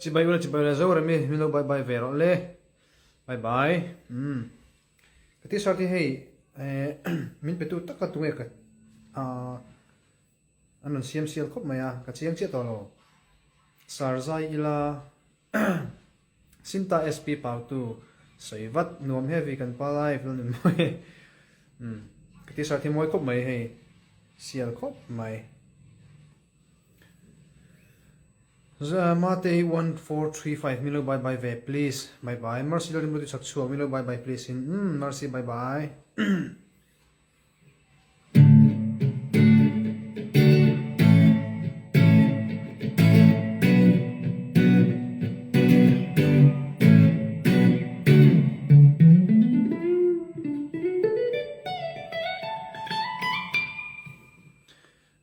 Chibai ula chibai ula Zorami min lo bye bye ve rawh le. Bye bye. Umm. Ka t-shirt hi hei min pe tu tak a tunge ka an rawn siam sial khawp mai a, ka chiang chiah tawh lo. Sarzai ila Sinta SP Pautu sawi vat nuam heavy kan pa live la nun mawi. Umm. Ka t-shirt hi mawi khawp mai hei sial khawp mai. Mate 1435 milo bye bye ve please bye bye Mercy Lalrimruti chak chhuak milo bye bye please in umm Mercy bye bye.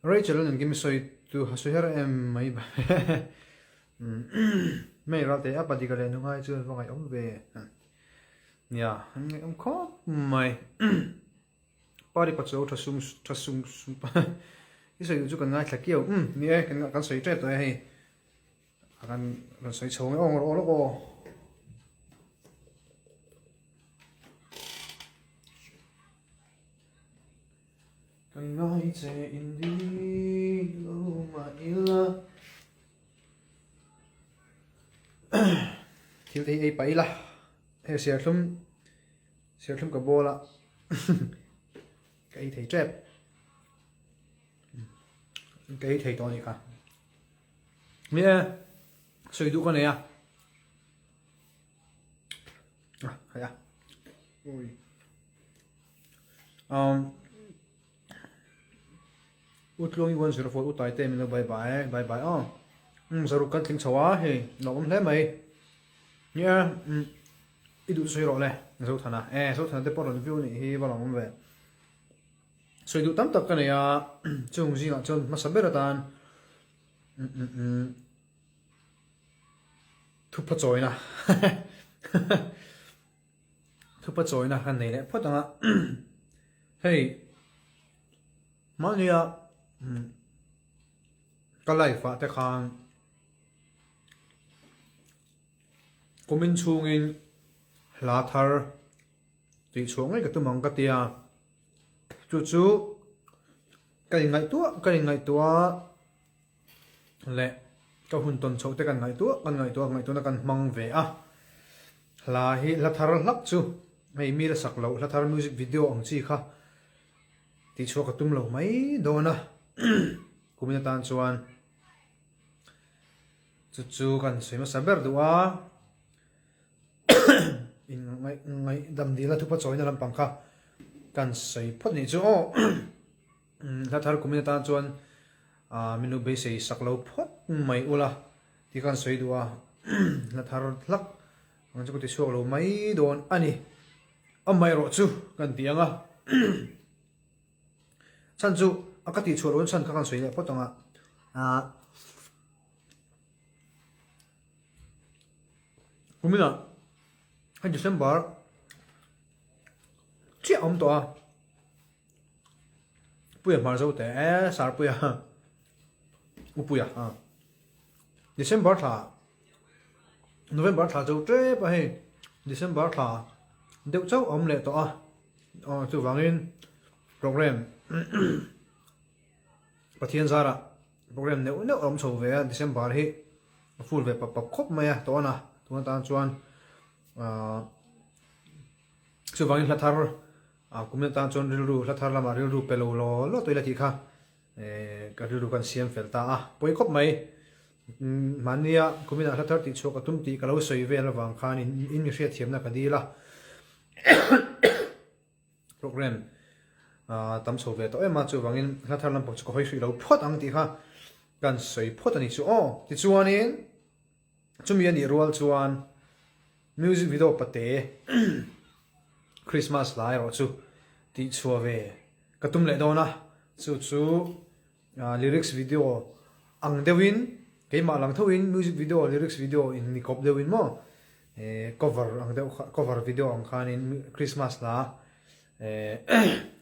Rachel an engkim sawi tu ha sawi her em mai mai ral te a padika leh nungai chu an va ngaihawm ve nia an ngaihawm khawp mai party pa chu tha sum tha sum sum i sawi duh chu kan ngaithla kiau um ni e kan kan sawi tep tawh e hei a kan rawn sawi chho nge aw rawh lawk aw. Ka ngai che in ri lo mah ila. Thil te hi ei pah ila. Hei serthlum serthlum ka bawl a ka ei thei tep. Ka ei thei tawh a nih kha. Ni e sawi duh ka nei a. Ah hei a. Ui. Um, Utluangi 104 utai te min lo bye bye bye bye aw. Um zaruk kan tling chho a hei lo awm hle mai. Nia um i duh sawi rawh le Zothana e Zothana te pawh rawn view nih hi va lo awm ve. Sawi duh tam tak ka nei a chung zingah chuan hmasa ber atan um um um thupha chawina Thupa chawina kan nei leh phawt ang a, hei mahnia ka life ah te khan kumin chhungin hla thar tih chhuah ngei ka tum ang ka tia, chu chu ka inngaihtuah ka inngaihtuah leh ka hun tawn chhoh te kan ngaihtuah kan ngaihtuah ngaihtuahna kan hmang ve a hla hi hla thar hlak chu hei mi la sak loh hla thar music video ang chi kha tih chhuah ka tum lo mai dawn a kumin atan chuan chu chu kan sawi hmasa ber duh a in ngaih ngaih dam dil a thupa chawina lampang kha kan sawi phawt nih chu aw. Hla thar kumin atan chuan min lo beisei sak lo phawt mai ula tih khan sawi duh a, hla thar hlak ang chu ka ti chhuak lo mai dawn a ni. Amaherawh chu kan ti ang a, chhan chu a ka tih chhuah loh chhan kha kan sawi leh phawt ang a. Kuminah hei December chiah a awm tawh a. Puia hmar zo teh e sar puia u puia a December thla November thla zo tep a hei December thla deuh chauh a awm leh tawh a aw chuvangin program Pathian zarah program neuh neuh a awm chho ve a December hi a full ve pap pap khawp mai a tawh a tun atan chuan ahh chuvangin hla thar A kum atan chuan rilru hla thar lamah rilru pe lo law law tawh ila tih kha ka rilru kan siam fel ta a, pawi khawp mai. Mahnia kuminah hla thar tih chhuah ka tum tih ka lo sawi vel avang khan in mi hriatthiamna ka dil a. Program tam chho ve tawh em a, chuvangin hla thar lampang chu ka hawi hrih lo phawt ang tih kha kan sawi phawt a ni chu aw. Tichuanin chumi a nih rual chuan Music video pate Christmas lai erawh chu tih chhuah ve ka tum leh dawn a, chu chu lyrics video ang deuhin keimah lang thoin music video lyrics video in ni kawp deuhin maw cover ang deuh kha cover video ang khanin Christmas hla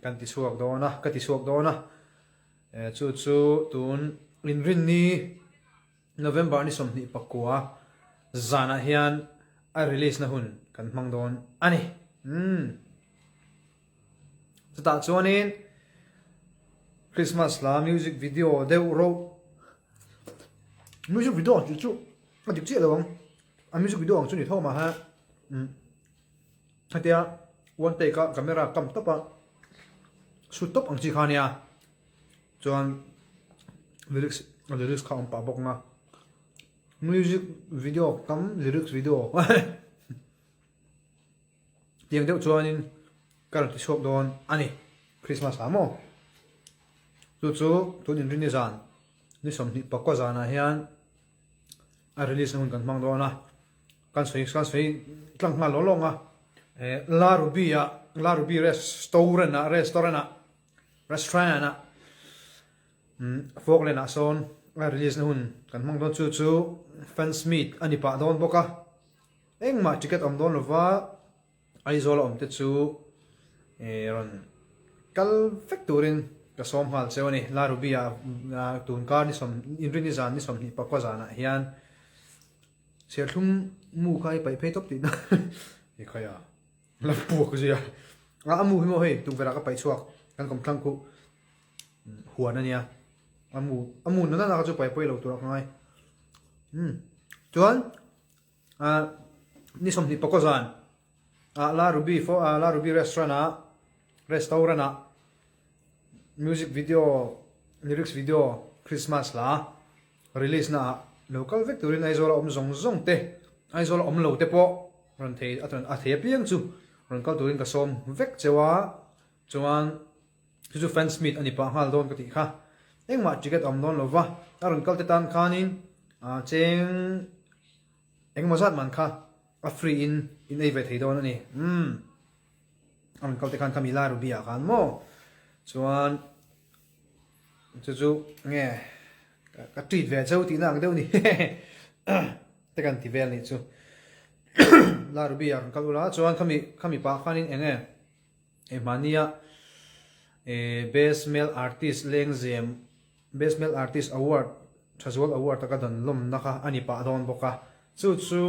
kan ti chhuak dawn a ka ti chhuak dawn a chu chu tun inrinni November ni 24. zanah hian a release na hun kan hmang dawn a ni. Umm. Chutah chuanin Christmas hla music video deuh reuh music video ang tih chu a dik chiah lo ang a music video ang chu ni tho mah ha umm hetia one take a camera kam tawp a shoot tawp ang chi kha ania chuan lyrics lyrics kha a awm pah bawk ang a music video kam lyrics video. Tiang deuh chuanin ka rawn ti chhuak dawn a ni, Christmas ah maw? Chu chu tun inrini zan ni 20 pakua zanah hian a release na hun kan hmang dawn a, kan sawi kan sawi tlang nghal lawng lawng a, eh La Ruby ah La Ruby restaurant ah restaurant ah restaurant ah umm Falkland ah sawn a release na hun kan hmang dawn chu chu fans meet a ni pah dawn bawk a. Engmah ticket awm dawn lova Aizawl a awm te chu rawn kal vek turin ka sawm nghal cheu a ni. La Ruby ah tun kar ni sawm inrin ni zan ni 24 zanah hian Serthlum mu kha i paih phei tawp tihna i khai a la puak zui a. A mu hi maw hei tukverh ah ka paih chhuak kan kawmthlang khuh huan a nia a mu a mu nana kha chu paih pawi lo tur a ka ngai. Chuan. Ni 24 zan ah La Ruby La Ruby restaurant ah restaurant ah music video lyrics video Christmas hla release na ah lo kal vek turin Aizawl a awm zawng zawng te Aizawl a awm lo te pawh rawn thei a thei apiang chu rawn kal turin ka sawm vek cheu a chuan chu chu fans meet a ni pah nghal dawn ka tih kha engmah ticket a awm dawn lo va a rawn kal te tan khanin cheng Engemaw zat man kha a free in in ei ve thei dawn a ni. Umm. A rawn kal te khan khami lai Ruby ah khan maw. Chuan chu chu nge ka treat ve cheu tihna ang deuh ni. Te kan ti vel nih chu. La Ruby ah rawn kal ula chuan khami khami pah khanin enge e hmania e best male artist lengzem Best Male Artist Award, Thazual Award a ka dawn lawmna kha a ni pah dawn bawk a, chu chu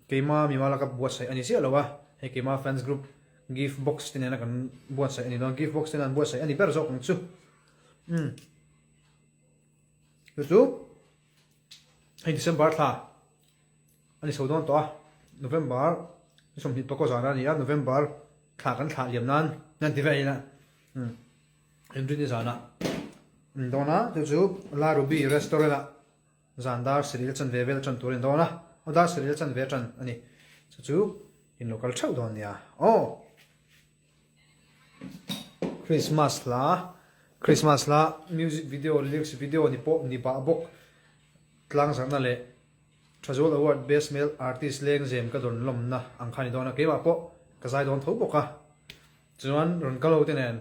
keima mimala ka buatsaih a ni chiah lo a, hei keima fans group gift box te nena kan buatsaih a ni dawn, gift box te nena an buatsaih a ni ber zawk ang chu. Chu chu hei December thla a ni chho dawn tawh a, November ni 24 zan a ni a, November thla kan thlah liam nan nan ti vel ila. Inrini zanah an dawn a, chu chu La Ruby restaurant ah zan dar sarih la chanve vel tan tur a ni dawn a, aw dar sarih la chanve tan a ni, chu chu in lo kal theuh dawn nia aw. Christmas hla Christmas hla music video lyrics video ni pawh ni pah bawk tlang zarhna leh Thazual Award Best Male Artist lengzem ka dawn lawmna ang kha a ni dawn a, keimah pawh ka zai dawn tho bawk a. Chuan rawn kal ho te nen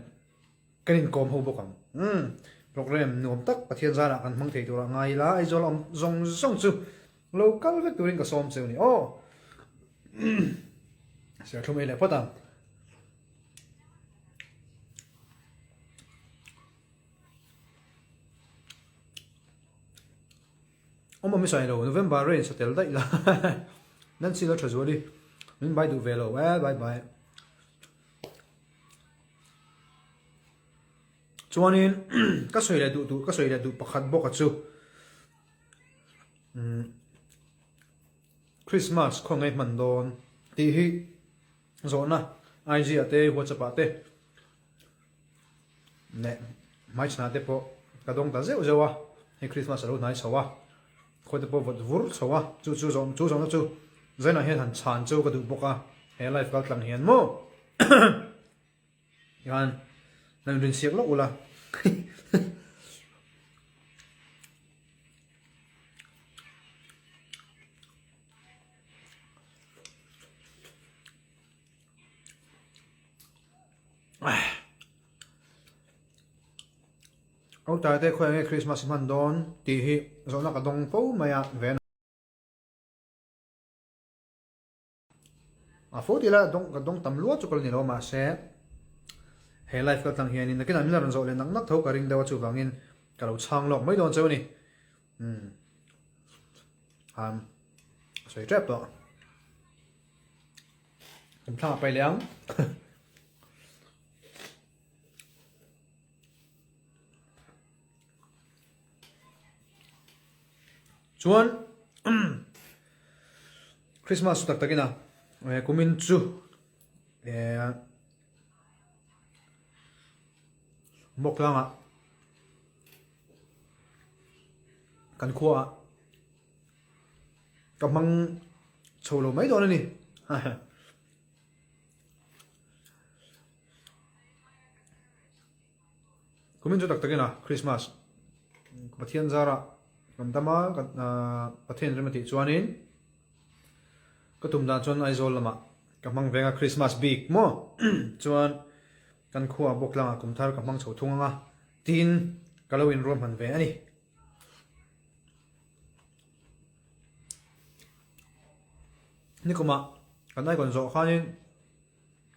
kan inkawm ho bawk ang. Umm, program nuam tak Pathian zarah kan hmang thei turah ngai ila, Aizawl awm zawng zawng chu lo kal vek turin ka sawm cheu ni aw. Serthlum ei leh phawt ang. Awm awm i sawi lo, November rain sa tel daih la. Nancy lo tha zual i, min bai duh ve lo e, bye bye. Chuanin ka sawi leh duh duh ka sawi leh duh pakhat bawk a chu umm Christmas khawngaih hman dawn tih hi zawhna IG ah te WhatsApp ah te leh hmaichhanah te pawh ka dawng ta zeuh zeuh a hei Christmas a lo hnai chho a khawi te pawh vawt vur chho a chu chu zawh chu zawhna chu zainah hian han chhan chu ka duh bawk a he live kal tlang hian maw hian nan rin siak lawk ula Autar te khawi nge Christmas hman dawn tih hi zawhna ka dawng fo mai a ven a fo tila dawng ka dawng tam luat chu ka la ni lo mahse he live kal tlang hianin nakinah min la rawn zawh leh nak nak tho ka ring deuh a chuvangin ka lo chhang lawk mai dawn cheu a ni. Sawi tep tawh. Kan thlang a pai leh ang. Chuan Christmas tak takin a kumin chu Mawk tlangah kan khuaah ka hmang chho lo mai dawn a ni. Kumin chu tak takin a Christmas Pathian zara kan dam a Pathian rem a tih chuanin ka tum dan chuan Aizawl lamah ka hmang veng a Christmas bik maw chuan kan khua bawk tlangah kum thar ka hmang chho thung anga tiin ka lo inruahman ve a ni. Nikumah kan icon zawh khanin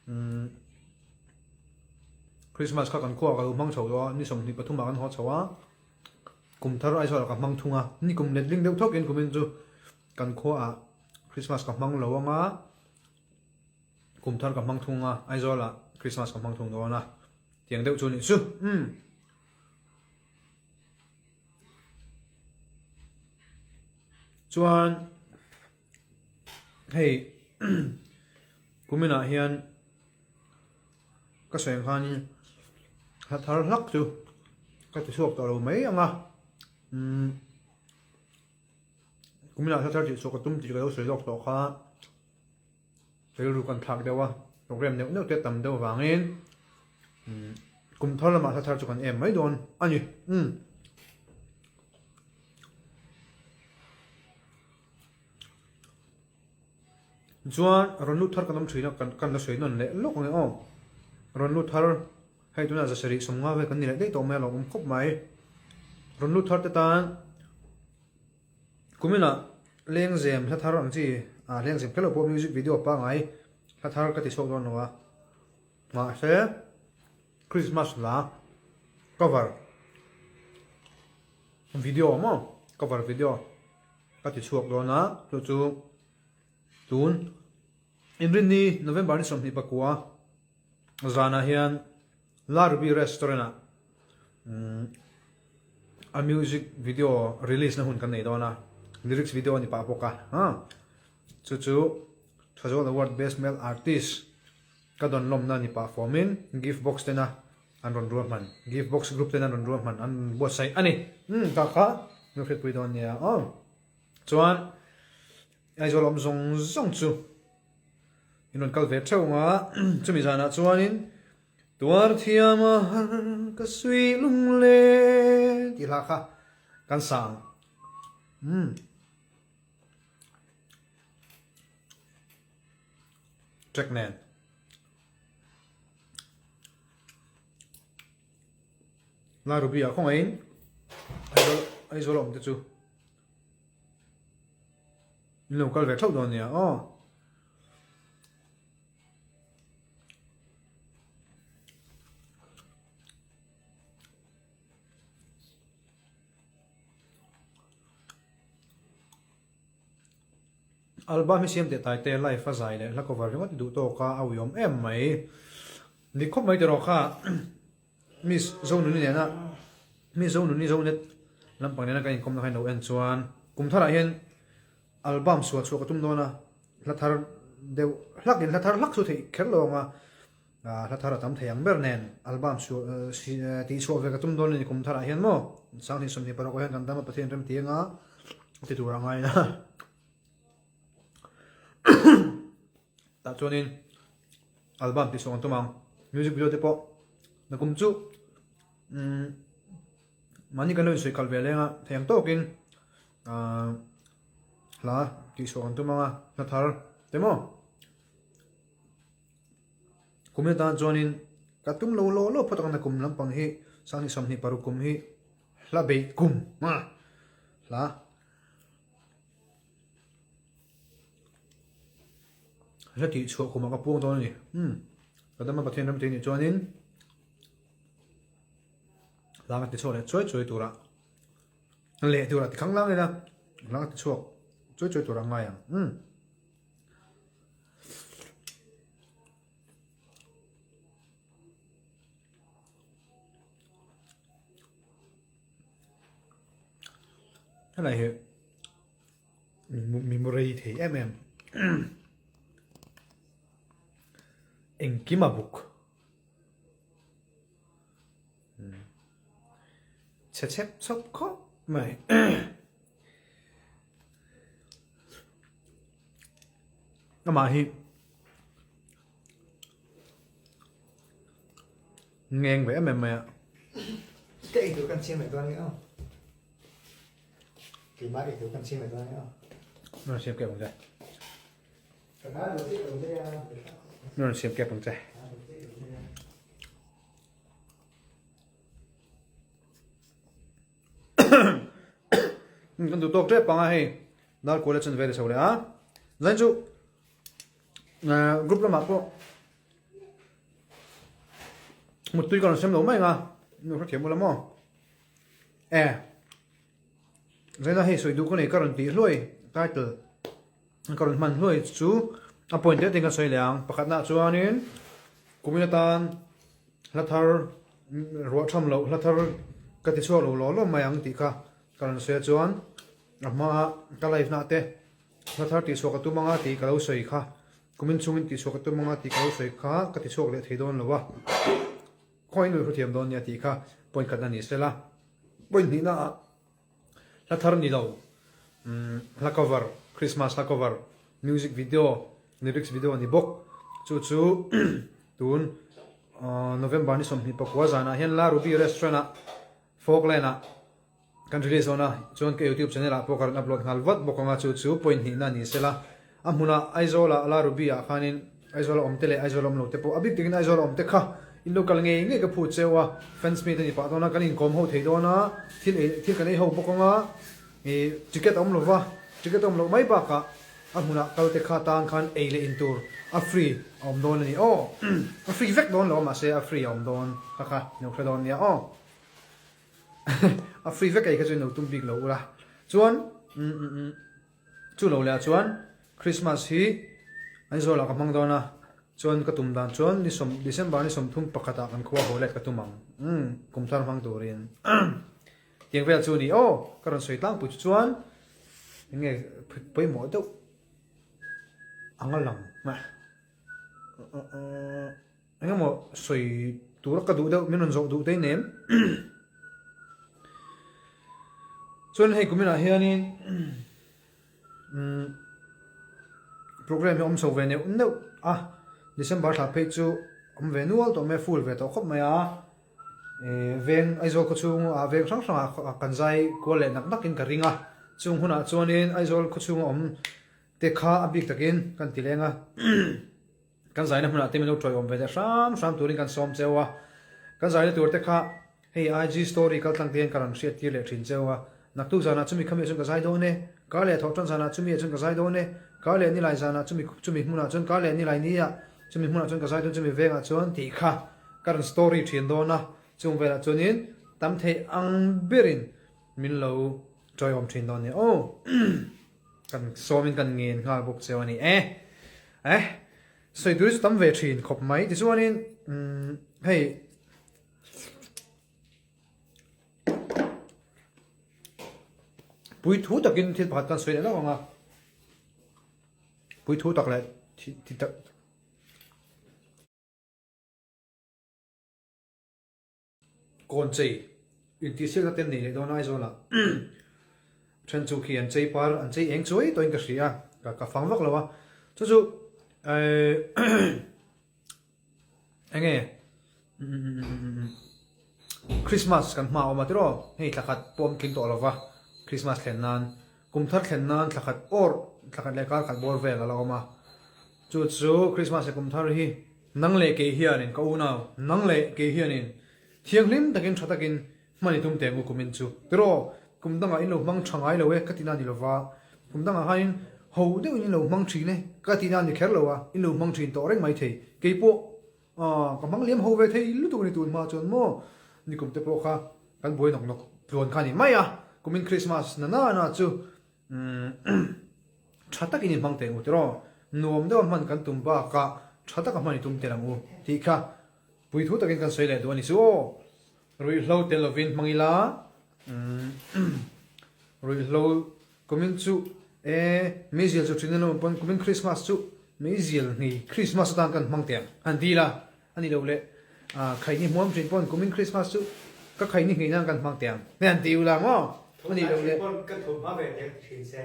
umm Christmas kha kan khuaah ka lo hmang chho tawh a, ni 23 ah kan haw chho a, kum thar Aizawl ah ka hmang thung a, ni kum letling deuh thawkin kumin chu kan khuaah Christmas ka hmang lo ang a, kum thar ka hmang thung a, Aizawl ah Christmas ka hmang thung dawn a, tiang deuh chu a nih chu umm. Chuan hei kuminah hian ka sawi ang khanin hla thar hlak chu ka ti chhuak tawh lo mai ang a umm kuminah hla thar tih chhuak ka tum tih ka lo sawi lawk tawh kha rilru kan thlak deuh a program neuh neuh te tam deuh vangin umm kum thar lamah hla thar chu kan em mai dawn a ni umm. Chuan rawn lut thar kan awm thin a kan kan la sawi nawn leh lawk ang e aw. Rawn lut thar hei tunah zasarih sawmnga vel kan ni leh daih tawh mai a lo awm khawp mai. Rawn lut thar te tan kuminah lengzem hla thar ang chi ah lengzem kher lo pawh music video pangngai hla thar ka ti chhuak dawn lo a. Mahse Christmas hla cover video maw cover video ka ti chhuak dawn a chu chu tun inrinni November ni 29 zanah hian Larbi restaurant ah a music video release na hun kan nei dawn a lyrics video a ni pah bawk a chu chu Thazawl Award Best Male Artist ka dawn lawmna ni pah fawmin gift box tena an rawn ruahman gift box group tena an rawn ruahman an rawn buatsaih a ni umm tah kha min hriatpui dawn nia aw chuan Aizawl awm zawng zawng chu in rawn kal ve theuh ang a chumi zanah chuanin tuar thiam a har ka suih lung le tih hla kha kan sa ang umm. Track nen. La Ruby ah khawngaihin Aizawl Aizawl a awm te chu in lo kal ve theuh dawn nia aw. Album hi siam teh tai te live a zai leh hla cover ringawt i duh tawk a, a uiawm em mai. Dik khawp mai tiraw kha Miss Zonuni nena Miss Zonuni Zonet lampang nena kan inkawmna kha in lo en chuan kum tharah hian album sual chhuah ka tum dawn a, hla thar deuh hlak in hla thar hlak chu theih kher lo ang a, hla thar a tam thei ang ber nen album sual tih chhuah ve ka tum dawn a ni kum tharah hian maw Sanghnih 26 ah hian kan dam a Pathian rem ti anga ti tur a ngai a tah chuanin album tih chhuah an tum ang music video te pawh nakum chu umm mahni kan lo insawi khalh ve leng a thei ang tawkin ahh hla tih chhuah an tum ang a hla thar te maw kum atan chuanin ka tum lo law law phawt ang a nakum lampang hi sanghnih 26 kum hi hla beih kum hla. Hla tih chhuah kumah ka puang dawn a ni. Umm ka dama Pathian ram tih nih chuanin hla ka ti chhuak leh chuai chuai turah leh turah ti khang lang ila hla ka ti chhuak. Chawi chawi tur a ngai ang. Umm. Helai hi mi mu rei thei em em. Engkim a buk. Chhe chhep chhawp khawp mai. Amah hi ngeng ve em em mai a. Ka eitur kan siam leh dawn nia aw. Keimah eitur kan siam leh dawn nia aw. Rawn siam kep ang che. Rawn siam kep ang che. Kan duh tawk tep ang a hei dar kual a chan ve ta chho leh a. Zain chu group lamah pawh muttui ka rawn sem lo mai ang a, nu hrethiam ula maw? E Zaina hei sawi duh ka nei ka rawn tih hluai title ka rawn hman hluai chu a point deuh deuhin ka sawi leh ang. Pakhatnaah chuanin kumin atan hla thar ruah tham loh hla thar ka ti chhuak lo law law mai ang tih kha ka rawn sawi a chuan a hmaa ka live nah te hla thar tih chhuah ka tum anga tih ka lo sawi kha kumin chungin tih chhuah ka tum anga tih ka lo sawi kha ka ti chhuak leh thei dawn lo a khawiin nuih hrethiam dawn nia tih kha point khatna ni sela point hnihna ah Hla thar ni lo, hla cover, Christmas hla cover, music video, lyrics video a ni bawk. Chu chu tun November ni 24 zanah hian La Ruby Restaurant ah Falkland ah kan release dawn a, chuan ka YouTube channel ah pawh ka rawn upload nghal vat bawk ang a, chu chu point hnihna ni sela. A hmunah Aizawl-ah La Ruby-ah khanin Aizawl-a awmte leh Aizawl-a awm lote pawh a bik takin Aizawl-a awmte kha in lo kal ngei ngei ka phut cheu a, fans meet a ni pah dawn a, kan inkawm ho thei dawn a, thil ei thil kan ei ho bawk ang a, ih ticket a awm lo va, ticket a awm loh mai bakah a hmunah kalte kha tan khan ei leh in tur a free a awm dawn a ni aw, a free vek dawn lo a mahse a free a awm dawn kha kha in lo hre dawn nia aw, a free vek ei kha chu in lo tum bik lo ula chuan umm umm umm. Chu lo leh ah chuan Christmas hi Aizawl ah ka hmang dawn a, chuan ka tum dan chuan ni sawm December ni 31 ah kan khua haw let ka tum ang, umm kum thar hmang turin tiang vel chu a ni aw ka rawn sawi tlangpui chu chuan eng nge pawimawh deuh ang a lang eng emaw sawi tura ka duh deuh min rawn zawh duh te nem chuan hei kuminah hianin umm program hi a awm chho ve neuh neuh a December thla phei chu awm ve nual tawh mai a full ve tawh khawp mai a eh veng Aizawl khawchhung ah veng hrang hrang ah kan zai kual leh nak nak in ka ring a chung hunah chuanin Aizawl khawchhung a awm te kha a bik takin kan ti leng a. Kan zaina hmunah te min lo tawiawm ve leh hram hram turin kan sawm cheu a, kan zaina tur te kha hei IG story kal tlang te hian ka rawn hriat tir leh thin cheu a, naktuk zanah chumi khamiah chuan ka zai dawn e, kar leh thawh tan zanah chumi ah chuan ka zai dawn e, kar leh nilai zanah chumi chumi hmunah chuan kar leh nilai ni ah chumi hmunah chuan ka zai dawn chumi vengah chuan tih kha ka rawn story thin dawn a, chung velah chuanin tam theih ang berin min lo tawiawm thin dawn nia aw. Kan sawmin kan ngen nghal bawk cheu a ni e. Eh, sawi tur hi chu tam ve thin khawp mai. Tichuanin, umm, hei pui thu takin thil pakhat kan sawi leh lawk ang a. Pui thu tak leh thi tak. Kawn chei intihsiakna te an nei leh dawn a Aizawlah then chu khi an chei par an chei eng chuai tawhin ka hria a ka fang vak lo a chu chu eng nge Christmas kan hma awm a tiraw hei thla khat pawh awm tling tawh lo va Christmas thlen nan kum thar thlen nan thla khat awr thla khat leh kar khat bawr vel a la awm a chu chu Christmas leh kum thar hi Nang leh kei hianin ka unau, nang leh kei hianin thianghlim takin tha takin hman i tum teh ngu kumin chu. Tiraw, kum dangah in lo hmang tha ngai lo e ka tihna a ni lova, kum dangah khanin ho deuhin in lo hmang thin e ka tihna a ni kher lo a, in lo hmang thin tawh reng mai thei. Kei pawh ka hmang liam ho ve thei lutuk a ni tun hma chuan maw nikum te pawh kha kan buai nawk nawk tluan kha a ni mai a, kumin Christmas na na na chu umm. Tha takin i hmang teh ang u tiraw? Nuam deuha hman kan tum bakah tha taka hman i tum tel ang u tih kha puithu takin kan sawi leh duh a ni chu aw. Ruihhlo tel lovin hmang ila ruihhlo kumin chu e meizial chu thin alo pawn kumin Christmas chu meizial hni Christmas atan kan hmang teh ang han ti ila a ni lo le khaini hmuam thin pawn kumin Christmas chu ka khaini hngei nan kan hmang teh ang hei han ti ula maw a ni lo le. Ka thawmhma ve tel thin se.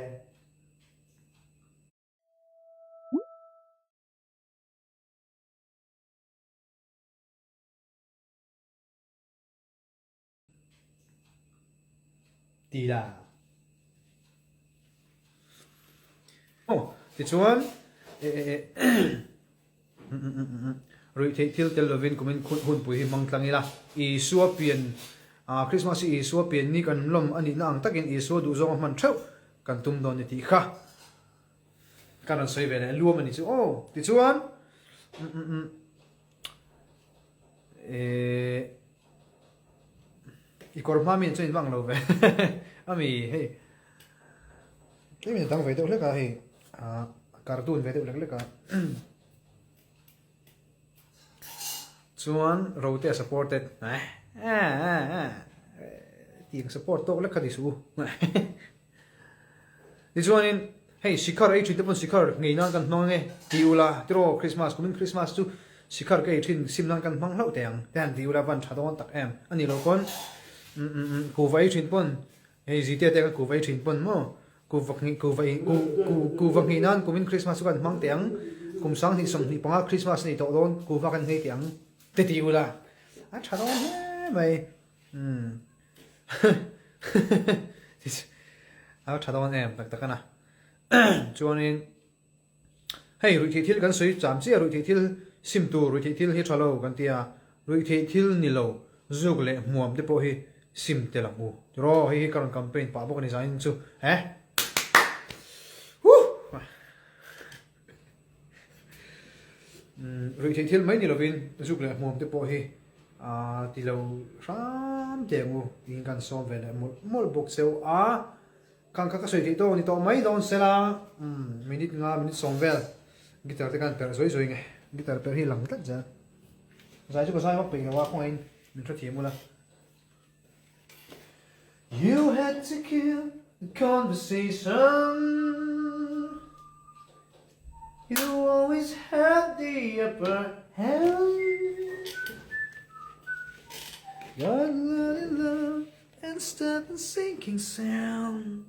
Ti la. Aw, tichuan ruihtheih thil tel lovin kumin hunpui hi hmang tlang ila, Isua pian, Christmas hi Isua pian ni kan lawm a nihna ang takin Isua duhzawng a hman theuh kan tum dawn ni tih kha ka rawn sawi ve leh luam a ni chu aw. Tichuan, Eee i kawr hma mi chuan in vang lo ve ami hei tlem in a dang ve deuh hlek a hei ah cartoon ve deuh hlek hlek a chuan rote a supported eh eh tiang support tawk lek kha ti suh u Tichuanin, hei Shikhar ei thin te pawn Shikhar ngei nan kan hmang ange ti ula, tiraw Christmas kumin Christmas chu Shikhar ka ei thin sim nan kan hmang hlauh teh ang te han ti ula van tha dawn tak em a ni lo pawn kuhva ei thin pawn hei zite te kan kuhva ei thin pawn maw kuhva hnih kuhva ei kuhva hnih nan kumin Christmas chu kan hmang teh ang kum 20 25 Christmas a ni tawh dawn kuhva kan nghei teh ang te ti ula a tha dawn hle mai. Umm a tha dawn em tak tak a na chuanin hei ruihtheih thil kan sawi cham chiah ruihtheih thil sim tur ruihtheih thil hi tha lo kan ti a ruihtheih thil ni lo zuk leh hmuam te pawh hi sim tel ang u tiraw hei hi ka rawn campaign pah bawk a ni zanin chu he huh Ruihtheih thil mai ni lovin zuk leh hmuam te pawh hi ti lo hram teh ang u tiin kan sawm ve leh mawlh mawlh bawk cheu a. Khang kha ka sawi theih tawk a ni tawh mai dawn sela minute nga minute sawm vel guitar te khan perh zawi zawi nge guitar perh hi lang tlat zel. Zai chu ka zai vak peih lo a khawngahin min hrethiam ula. You had to kill the conversation You always had the upper hand Got love in love and step in sinking sand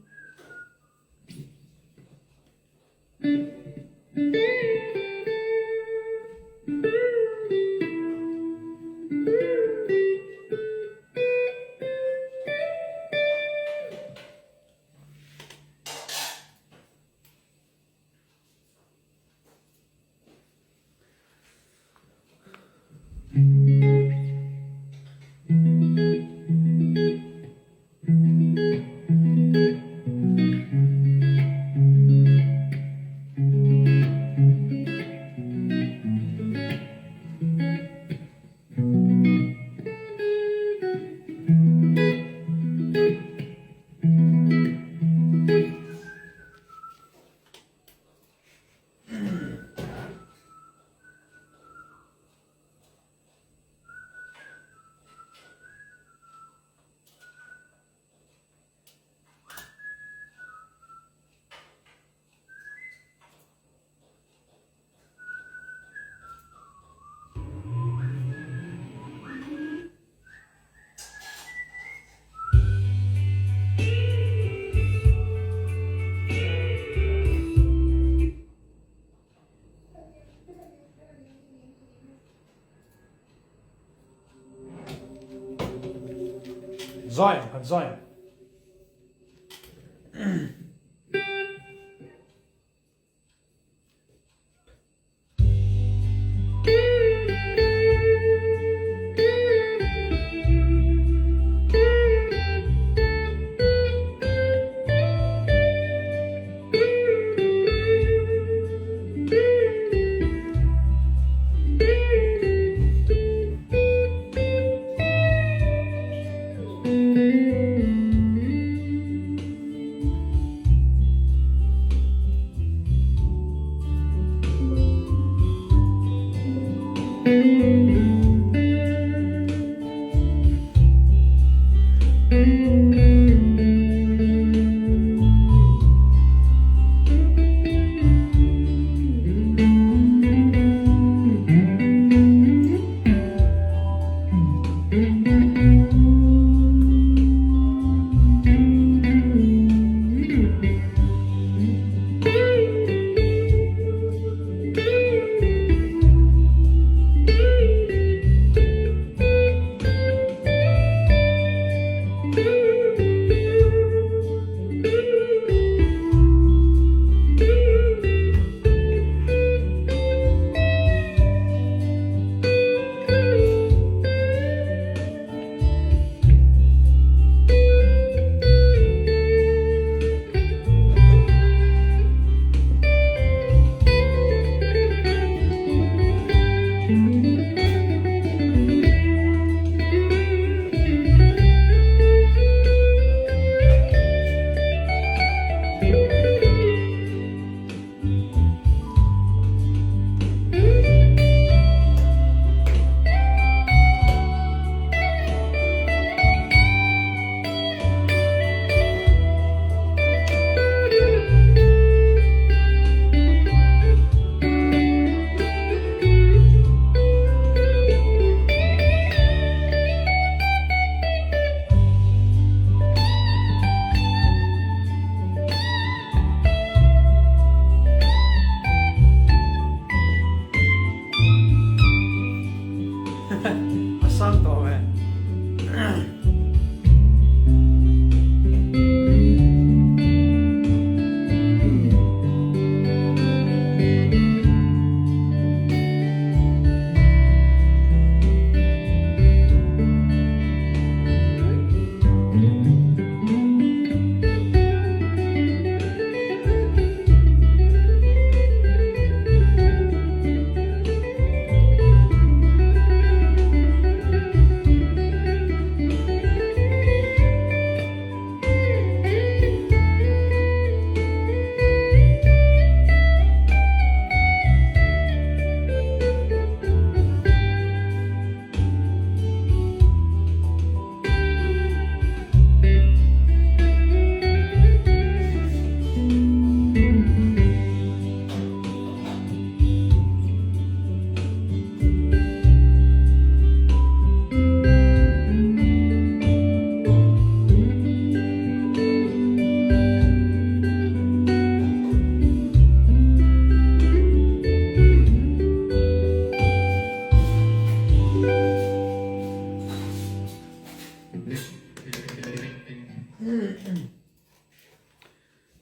Zai ang kan zai ang.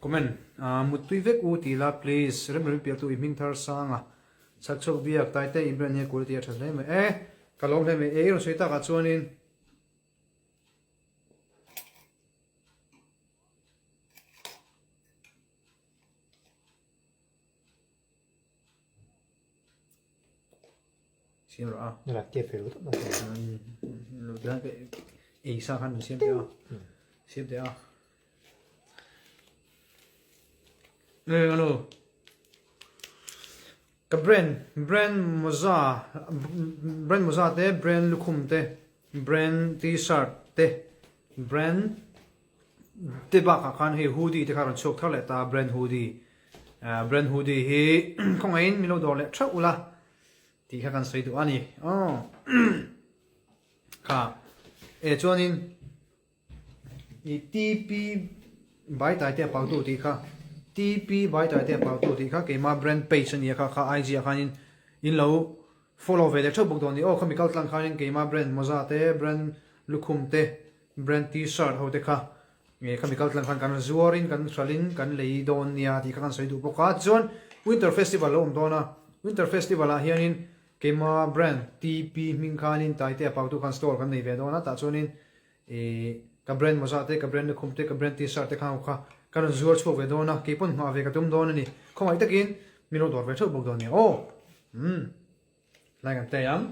Comment Muttui vek u ti la please Remremi pialtu i hming thar sang a chhak chhuak biak Taite i brand hi a quality a tha hle mai e ka lawm hle mai e i rawn sawi takah chuanin Siam rawh a. Nula te fel lutuk mai. Lo dan ka ei sa khan siam te a. Siam te a. Nge ano. Ka brand brand moza brand moza te brand lukhum te brand t-shirt te brand te bakah khan hei hoodie te kha rawn chhuak thar leh ta brand hoodie ah brand hoodie hi khawngaihin min lo dawr leh theuh ula tih kha kan sawi duh a ni aw kha e chuanin ih tp bai tai te a pau tu tih kha tp bai tai te a pau tu tih kha keima brand page a nia kha kha IG ah khanin in lo follow ve leh theuh bawk dawn a ni aw khami kal tlang khanin keima brand mawza te brand lukhum te Brand T-shirt ho te kha nge khami kal tlang khan kan zuar in kan hral in kan lei dawn nia tih kha kan sawi duh bawk a. Tichuan Winter Festival lo awm dawn a, Winter Festival ah hianin keima brand TP hming khanin Taite a pautu khan store kan nei ve dawn a, tah chuanin ih ka brand mawza te, ka brand lukhum te, ka brand T-shirt te kha ho kha ka rawn zuar chhuak ve dawn a, keipawn nghah ve ka tum dawn a ni. Khawngaih takin min lo dawr ve theuh bawk dawn nia aw. Umm hlai kan play ang.